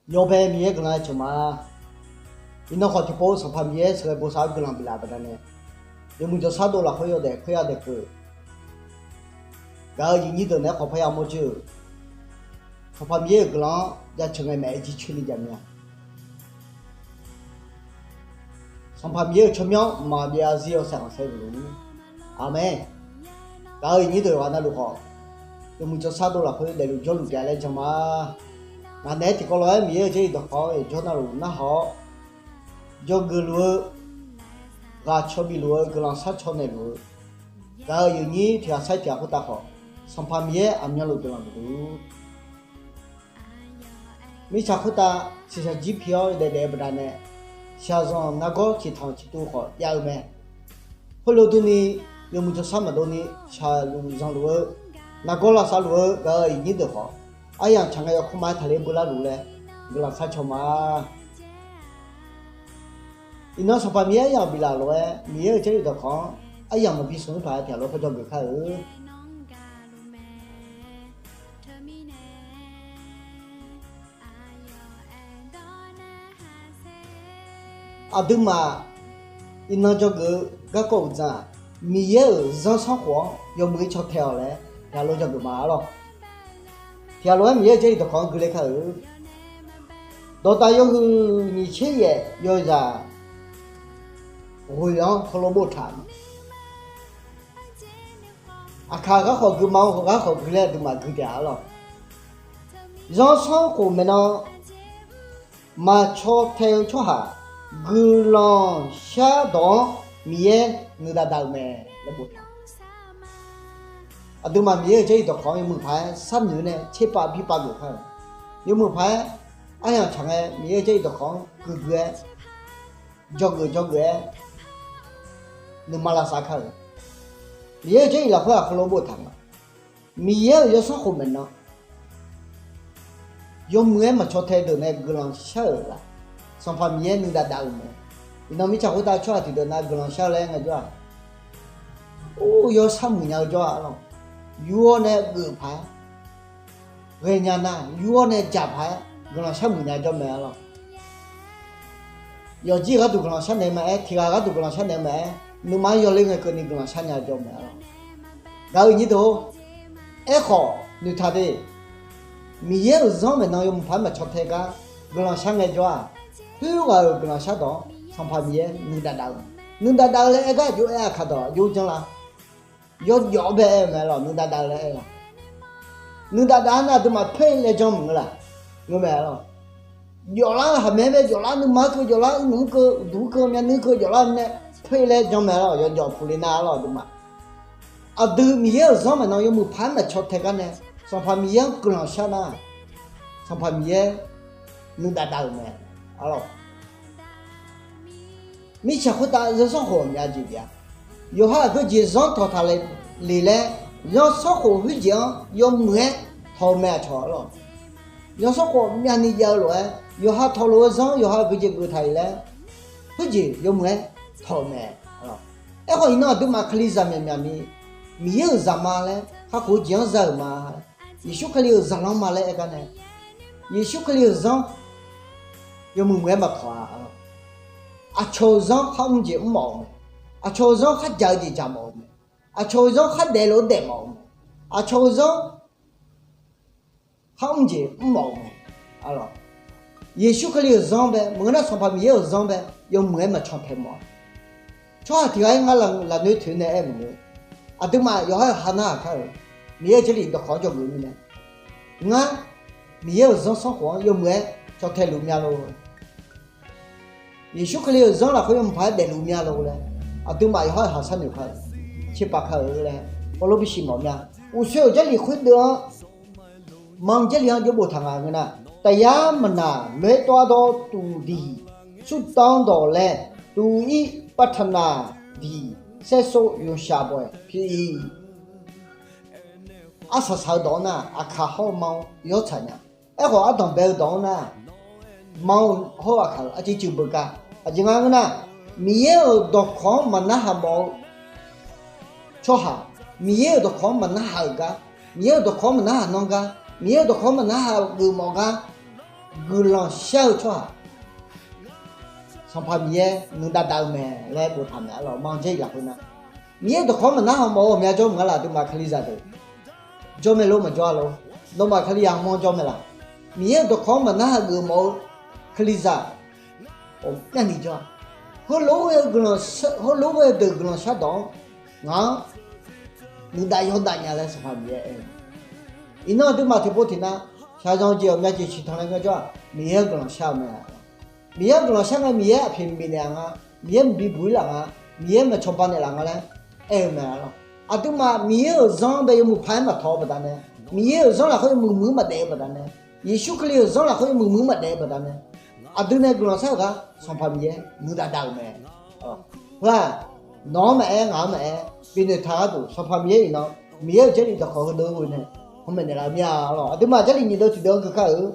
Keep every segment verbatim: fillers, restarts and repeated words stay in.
Yawbae Miqyaer guiqlanq-aer ceuq ma. Iqnan khawf tiqpov Sanqpaq Miqyaer sheuqghae bosav-eu guiqlanq biflaf baqdanae, yawmuiq jawrshar dov lafkhoer yawdaef khoer yadaef keuv, gaq-euq yuifnyir deuq naeq-aer khawf parya mawr joer-euq, Sanqpaq Miqyaer-euq guiqlanq-anr jaceuq ngae maeq-aer jircoer ni jaq mya. Sanqpaq Miqyaer-euq tsawrmyanr maqbyav zarzir yawshaef khanqsaer guiqluf-ur. Aqmeq. Gaq-euq iqnyir deuq yawqghaq navluf khawf, yawmuiq jawrshar dov lafkhoer daefluf jawrluf taef-a laer jan ma. Ngaq naeq-aer tiqkawv lof-aer Miqyaer-euq Jarlif dawqkawq-anr yawqjawr navluf narhaq-awr, dzawgeuf luf-eu, ghaq caw bif luf-eu, guiqlanq shar caw naeq luf-eu, gaq-euq yuifnyir tiq ghaq sair tiq ghaq khoertav khawf, Sanqpaq Miqyaer aqmyanluf guiqlanq bif luf-ur. Mirtsaq khoertav shiqshaq jir pi-awr yawdaef daef-eu baqdanae, shaqzanq nargawr ciqtanq ciqtuv khawf jav-eu mae. Khoerlof durni, yawmuiq jawrshar maqdov ni shaqluf zanqluf-eu, nargawr lavsav luf-eu gaq-euq iqnyir deuq khawf, aryamq tsaq ngae yawkawr ma-aer taqler beular luf laer guiqlanq shar caw ma. Iqnan Sanqpaq Miqyaer aryamq biflaf lof-aer Miqyaer-euq Jarlif dawqkawq-anr aryamq maqbi smq-anr paq-aer tiq ghaq lof-aer kharjawr geuf kar-eu. Aqduimaf iqnan dzawgeuf-eu garkawv uqdzan-aq, Miqyaer-euq zanrsanrkhof-anr yawmuiq-aer caw tae-awq laer tiq ghaq lof dzawgeuf ma arlawr. Tiq ghaq lof-aer Miqyaer-euq Jarlif dawqkawq-anr guiqler kar-eu. Dawqdaq yawhuiq nyiq tser yaef yawzaq ghoeq-anr heulof boftaq-euq ma. Aqkaq gharkhawf gui ma-awr, gharkhawf gui laer aqduimaf gui taef-a arlawr. Zanrsanrkhof maeqnan maqcaw tae-eu tsawrhaq, guiqlanq shar dawq-anr Miqyaer nuidav dav-euq mae laer boftaq. Aqduimaf Miqyaer-euq Jarlif dawqkawq-anr yawmuiq paq-aer sharnoeq nae tserpav birpav geuf kar-eu. Yawmuiq paq-aer aryamq tsaq ngae Miqyaer-euq Jarlif dawqkawq-anr guiqguiq-aer, dzawgeuf dzawgeuf-aer, nuima lavsav kar-eu. Miqyaer-euq Jarlif lafkhoer-aq heulof boftaq ma. Miqyaer-euq zanrsanrkhof maeqnan yawmuiq-aer maqcaw tae deuq nae guiqlanq shar-euq laf, Sanqpaq Miqyaer nuidav dav-euq mae. Iqnan mirtsaq khoertav tsawrhaq tiqdeuq nav guiqlanq shar-eu laer ngaejawr-aq, or, yawshar muiq nya-eu jawr-a arlawr. Yur-awr nae geuf paq-aer ghaenya nar, yur-awr nae dzaq paq-aer guiqlanq shar muiq nya jawr mae arlawr. Yawqjir gharduq guiqlanq shar naeq-eu maqaer, tiq ghaq gharduq guiqlanq shar naeq-eu maqaer, nuima-anr yawler ngae keuvni guiqlanq shar nya jawr mae arlawr. Gaq-euq iqnyir deuq-or, aerkhawf noeqtaq de. Miqyaer-euq zanr maeqnan yawmuiq paq-aer maqcaw tae gar guiqlanq shar ngaejawr-aq, khoerghaq-euq guiqlanq shar dawq-anr Sanqpaq Miqyaer nuidav dav-eu mae. Nuidav dav-eu laer aer gar aqjox aer-aq kaqdawq aqjox janr lar. Yawjawf-awr bae aer-eu mae lawq, nuidav dav-eu laer aer-a. Nuidav dav-anr nar aqduimaf poer laer janr mq-eu laf, ngeur mae lawq. Jawflar-eu haqmae bae jawflar, nuima-anr keuv jawflar, irnmq-anr keuv, uqduq-anr keuv, myavnuiv-anr keuv jawflar nae poer laer janr mae lawq, yawjawf puq le nar lawq aqduimaf. Aqdui Miqyaer-euq zanr maeqnan yawmuiq paq-aer maqcaw tae gar nae, Sanqpaq Miqyaer-anr guiqlanq shar nar, Sanqpaq Miqyaer nuidav dav-euq mae. Arlawq. Mirtsaq khoertav zanrsanrkhof ghawqmya jeq bif-a. Yawqha aqgeujeq zanr tawq taq le laer, zanrsanrkhof khoerjeq-anr yawmuiq-aer tawq-eu mae aqcawq arlawq. Zanrsanrkhof myavni jav-eu lof-aer, yawqha tawqlof-eu zanr yawqha aqgeujeq geuf taq-iq laer, khoerjeq yawmuiq-aer tawq-eu mae. Aerkhawf iqnan aqduimaf Kalizaq myaqmyaq ni, Miqyaer-euq zaqma laer kakhof-eu jeq-anr za-euq ma. Yeqsur Kali-euq zaqlanr ma laer aer gar nae, Yeqsur Kali-euq zanr yawmuiq muiq-aer maqtawq-a. Aqcawq-euq zanr khar mr jeq mr mawf-euq mae. Aqcawq-euq zanr khar jaq-eu jeq jaq mawf-euq mae. Aqcawq-euq zanr khar daefluf-eu daef mawf-euq mae. Aqcawq-euq zanr khar mr jeq mr mawf-euq mae. Yeqsur Kali-euq zanr bae maqngeur nar Sanqpaq Miqyaer-euq zanr bae yawmuiq-aer maqcan tae mawf-a. Tsawrhaq tiq ghaq-aer ngar lafnoer toeq nae aer-eu maqngeur. Aqduimaf yawqha-euq ha narhaq kar-euq Miqyaer-euq Jarlif dawqkawq-anr jawrgeuf-eu mirnae, ngar Miqyaer-euq zanrsanrkhof-anr yawmuiq-aer caw tae luf mya lor. Yeqsur Kali-euq zanr lafkhoer yawmuiq paq-aer daefluf mya lor laer, aqduimaf yawqha-euq ha sharnoeq kar-euq, tserpav kar-euq laer, hawlor bisiq mawf mya. Uqshoe-euq Jarlif khoerdeuv-anr, manr Jarlif-anr jawrbof taq nga ngeur nar, taqyar maqnaq loer tawv-ar dawr tuv diq, surdanr dawq laer tuv-ir ปรารถนา diq, saersov yawshaq bawq-aer pi-iq. Arsaq saq-eu dawq-anr nar, aqkaq hawr-eu manr-anr yawtsaq nya. Aerkhawf ardanq bae-eu dawq-anr nar, manr-eu hawr-eu aqkaq-euq arciv cuiv beugar. Aqjeq nga ngeur nar, Miqyaer-euq dawqkawq-anr maqnarhaq mawf-eu tsawrhaq, Miqyaer-euq dawqkawq-anr maqnarhaq-euq gar, Miqyaer-euq dawqkawq-anr maqnarhaq nanr gar, Miqyaer-euq dawqkawq-anr maqnarhaq geufmawf gar, guiqlanq shar-eu tsawrhaq, Sanqpaq Miqyaer nuidav dav-eu mae laer boftaq mae arlawq. Manq Jarlif lafkhoer nar, Miqyaer-euq dawqkawq-anr maqnar haw mawf-eu ghawqmya jawr maqnga laf. Aqduimaf Kalizaq deuq jawr mae lor maqjawr-a lor? Nawmaf Kalizaq manr jawr mae laf? Miqyaer-euq dawqkawq-anr maqnar hageuf mawf-eu Kalizaq ghawqmyani jawr-a. Heulof-aer ghae-eu deuq guiqlanq shardawq-anr ngaq-anr nuidav yawdav nya laer Sanqpaq Miqyaer aer-eu. Iqnan aqduimaf tiqpov tiqnav shaqzanq jeq ghawqmya jeq ciqtanq laer ngar jawr-aq, Miqyaer-anr guiqlanq shar-eu mae. Miqyaer-anr guiqlanq shar ngae, Miqyaer aqpoeq maqbif naeq-a nga, Miqyaer maqbi buq-ir laf nga, Miqyaer maqcawba naeqlaf nga laer aer-eu mae arlawq. Aqduimaf Miqyaer-euq zanr bae yawmuiq paq-aer maqtawq-eu baqdanae, Miqyaer-euq zanr lafkhoer yawmuiq muiq-ir maqdaef-eu baqdanae, Yeqsur Kali-euq zanr lafkhoer yawmuiq muiq-ir maqdaef-eu baqdanae, aqdui nae guiqlanq shar-euq gar Sanqpaq Miqyaer nuidav dav-euq mae. Heu-aq, nawq-anr maqaer, ngaq-anr maqaer, binoeq taq gharduq Sanqpaq Miqyaer iqnan, Miqyaer-euq Jarlif dawqkawq heudeuq-eu nae hmq maeqnaeq laf-eu mir-a arlawq. Aqduimaf Jarlif nyiq deuv tiqdeuv-anr keuv kar-euq.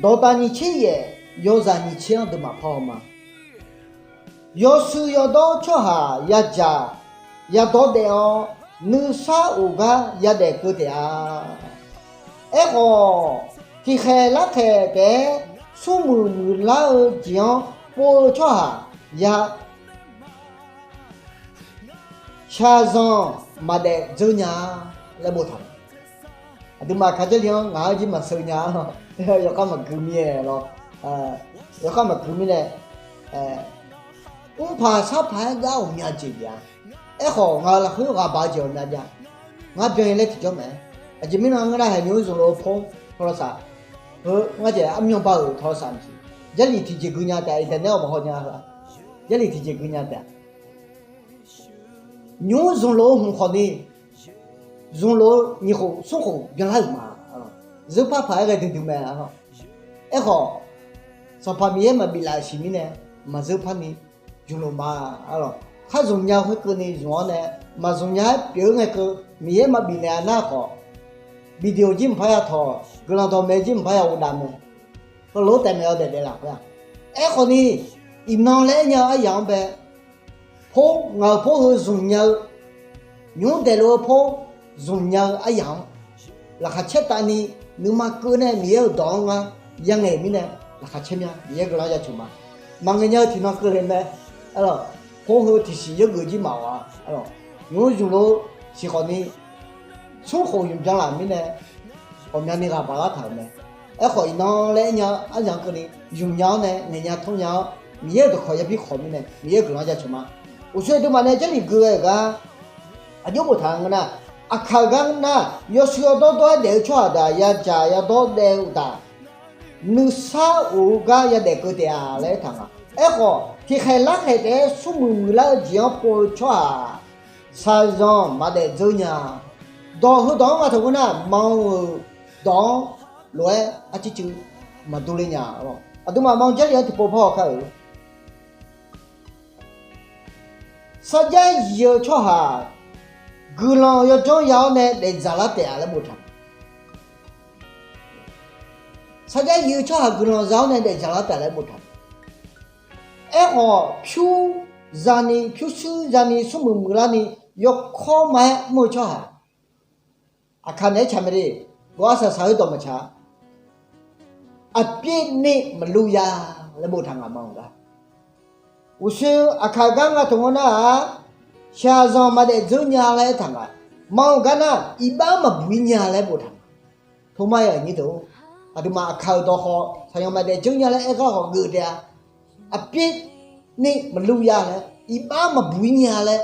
Dawqdaq nyiq tser yaef, yawzaq nyiq tser-anr deuq maqpar haw ma. Yawshuif yawdawr tsawrhaq yadzaq yadawr daef-awr, nuisar of gar yadaef keuv taef-a. Aerkhawf, tiqkhaeq larkhaeq taef-aer smrmuiq muiqlar-eu jeq-anr pov-eu tsawrhaq ya shaqzanq maqdaef dzeur nya-a laer boftaq. Aqduimaf Kalizaq Jarlif-anr ngaq-anr jir maqsheu nya-a lawr. Yawkhav maqgui mir-ae lawr. Yawkhav maqgui mirnae, mrpaq sarpaq-aer gar ghawqmya jeq jav-a. Aerkhawf ngaq-euq lafkhoer ghaq baq-eu jeq ghawqmya jav. Ngar byan-ir laer tiqjawr mae. Aqjeq mirnae ngeur nar, haeq nymq-mr zmqlof-eu por tawlavsaq, heu ngar jeq armyan ba-euq tawlavsaq maqsiq. Jarlif tiqjeq gui nya taef-a, iqdaeq naeq-awr maqhaw nya-eu-a. Jarlif tiqjeq gui nya taef-a. Nymq-mr zmqlof-eu hmq khawf ni, zmqlof-eu nyiq khof smr khof byanlar-euq ma. Zeur par paq-aer ghae duidui mae. Aerkhawf, Sanqpaq Miqyaer maqbif laf-euq siq mirnae, maqzeur par ni zmqlof ma. Khar zmq nya-eu khoerkeuvni zmq-awr nae, maqzmq nya-aer pyeuf-eu ngae keuv Miqyaer maqbif naeq-a nar khawf, video jir maqpar ya tawq, guiqlanq dawqmaeq jir maqpar ya ghofdav mae. Heulof-aer taef maeq-awr daef daef lafkhoer-aq, aerkhawf ni, iqnan laer aernya-eu aryaq-anr bae, por ngaq-euq por heu zmq nya-eu, nymq-mr daefluf-eu por zmq nya-eu aryaq-anr laqkhaq caer tavni, nuima keuv nae Miqyaer-euq dawq-anr ngar yangaeq mirnae, laqkhaq caer mya Miqyaer guiqlanq-anr jaceuq ma. Maqngaeq nya-eu tiqnan keuvle mae. Por heu tiqsiq yawgeuf jir maqawq-a. Nymq-mr zmqlof-eu siq khawf ni, smr khof zmq byanlaf mirnae, ghawqmyani ghaq baq lar taq-euq mae. Aerkhawf iqnan laer aernya-eu aryaq-anr keuvni zmq nya-awr nae ngaeq nya tmr nya-awr, Miqyaer-euq dawqkawq yabi khawq mirnae Miqyaer guiqlanq-anr jaceuq ma. Uqshoe aqduimaf nae Jarlif gui ghae-euq gar aqjox boftaq-a ngeur nar, aqkaq-euq gar nar, yawshuif yawdawr dawr-aer daef-eu tsawrhaq deuq-aq yadzaq yadawr daef-eu uqtaf, nuisar of-eu gar yadaef keuv taef-a laer aertaq nga. Aerkhawf, tiqkhaeq larkhaeq taef-aer smrmuiq muiqlar-eu jeq-anr pov-eu tsawrhaq shaqzanq maqdaef dzeur nya. Dawq heudawq-anr nga taq ngeur nar, maqanr-euq dawq-anr lof-aer arcircuiv maqdur le nya. Aqduimaf maqanr Jarlif-anr tiqpov par haw kar-euq. Sarjax yiq-eu tsawrhaq guiqlanq yawdzanr ya-awr nae daefdzaq lar taef-a laer boftaq. Sarjax yiq-eu tsawrhaq guiqlanq za-awr nae daefdzaq lar taef laer boftaq. Aerkhawf pyur zani, pyurshuir zani, smrmuiq muiqlarni, yawkawr ma-aer mr-eu tsawrhaq, aqkaq naeq-aer tsaq mae de. Gawqarsaq saq-eu dawq maqtsaq-a. Aqpyev ni maqluv ya laer boftaq ngaq ma-anr gar. Uqshoe aqkaq-eu gar nga taq ngeur nar-aq, shaqzanq maqdaef dzeur nya laer aertaq nga. Ma-anr gar nar, iqbax maqbuq-ir nya laer boftaq nga. Toma yaq nyir deuq-or, aqduimaf aqkaq-euq dawq khawf shaqzanq maqdaef dzeur nya laer aer gar khawf geuf taef-a. Aqpyev ni maqluv ya laer, iqbax maqbuq-ir nya laer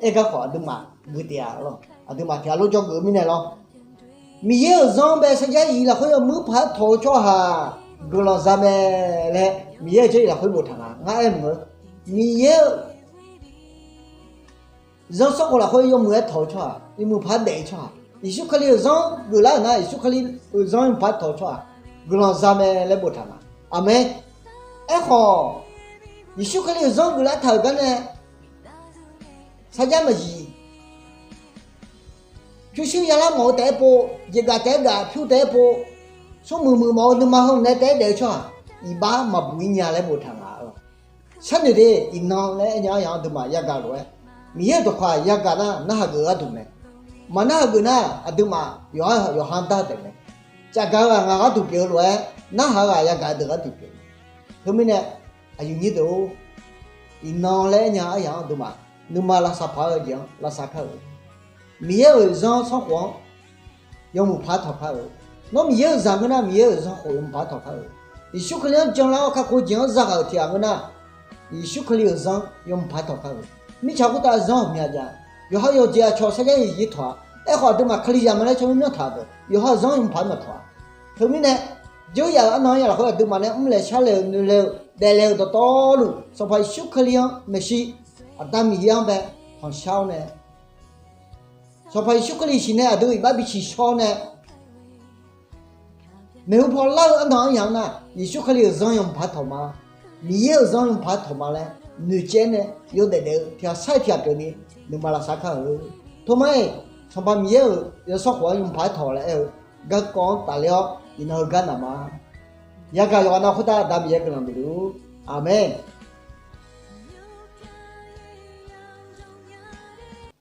aer gar khawf aqduimaf geuf taef-a lawr. Aqduimaf tiq ghaq lof jawr geuf-eu mirnae lawr. Miqyaer-euq zanr bae sarjax yiq lafkhoer yawmuiq paq-aer tawq-eu tsawrhaq guiqlanq za mae laer Miqyaer-euq Jarlif lafkhoer boftaq nga. Ngar aer mq-eu, Miqyaer-euq zanrsanrkhof lafkhoer yawmuiq-aer tawq-eu tsawrhaq, yawmuiq paq-aer daef-eu tsawrhaq, Yeqsur Kali-euq zanr geuflar-euq nar, Yeqsur Kali-euq zanr yawmuiq paq-aer tawq-eu tsawrhaq guiqlanq za mae laer boftaq nga. Aqmeq. Aerkhawf, Yeqsur Kali-euq zanr geuflar taq-euq gar nae sarjax maqyiq, pyurshuir yalar mawf-eu taef-aer pov, jeqgaf taef-aer gaf, pyur taef-aer pov, smrmuiq muiq mawf-eu nuima heu nae taef-aer daef-eu tsawrhaq, iqbax maqbuq-ir nya laer boftaq nga. Sharnoeq de, iqnan laer aernya-anr yaq aqduimaf yagaq lof-aer, Miqyaer-euq dawqkawq-aq yagaq nar narhaq geuf gharduq mae. Maqnar haq geuf nar aqduimaf yawqha yawqha dar taef mae. Tsafgaq-eu ghaq ngaq gharduq pyeuf-eu lof-aer, narhaq-eu ghaq yagaq-eu deuq gharduq pyeuf. Teumirnae, aqyuif nyir deuq-or, iqnan laer aernya-eu aryaq-anr aqduimaf nuima lavsav paq-eu jeq-anr lavsav kar-euq. Miqyaer-euq zanr sanrkhof-anr yawmuiq paq-aer tawq kar-euq. Nawr Miqyaer-euq zaq ngeur nar, Miqyaer-euq zanrkhof yawmuiq paq-aer tawq kar-euq. Yeqsur Kali-anr janlar-awr kakhof-eu jeq-anr zaghaq-euq tiq ghaq ngeur nar, Yeqsur Kali-euq zanr yawmuiq paq-aer tawq kar-euq. Mirtsaq khoertav zanr-euq myav jav-a. Yawqha yawqjeq aqcawq sarjax yawqjeq tawq-a. Aerkhawf aqduimaf Kalizaq ma laer tsawrmyanr myanr taq-eu deuq yawqha-euq zanr yawmuiq paq-aer maqtawq-a. Teumirnae, jawryaf-euq arnan-anr ya lafkhoer aqduimaf nae mrlaeq sharlaeq-euq noeqlaeq-eu daeflaeq-euq dawqtawvluf Sanqpaq Yeqsur Kali-anr maeqshi, Aqda Miqyaer-anr bae tanqshar-awr nae, Sanqpaq Yeqsur Kali siqnae aqdui iqbax bi ciqshawr nae, maeqhu paw lar-eu arnan-anr yaq-anr nar, Yeqsur Kali-euq zanr yawmuiq paq-aer tawq ma. Miqyaer-euq zanr yawmuiq paq-aer tawq ma laer noeqcaev nae yawdaef daef-eu tiq ghaq sar-iq tiq ghaq pyeuf ni nuima lavsav kar-euq. Tormar-iq, Sanqpaq Miqyaer-euq zanr sanrkhof-anr yawmuiq paq-aer tawq laer aer-eu, garkawv-anr tafler-awr iqnan heugar naq ma. Yagaq yawqghaq nav khoertav Aqda Miqyaer guiqlanq bif luf-ur. Aqmeq.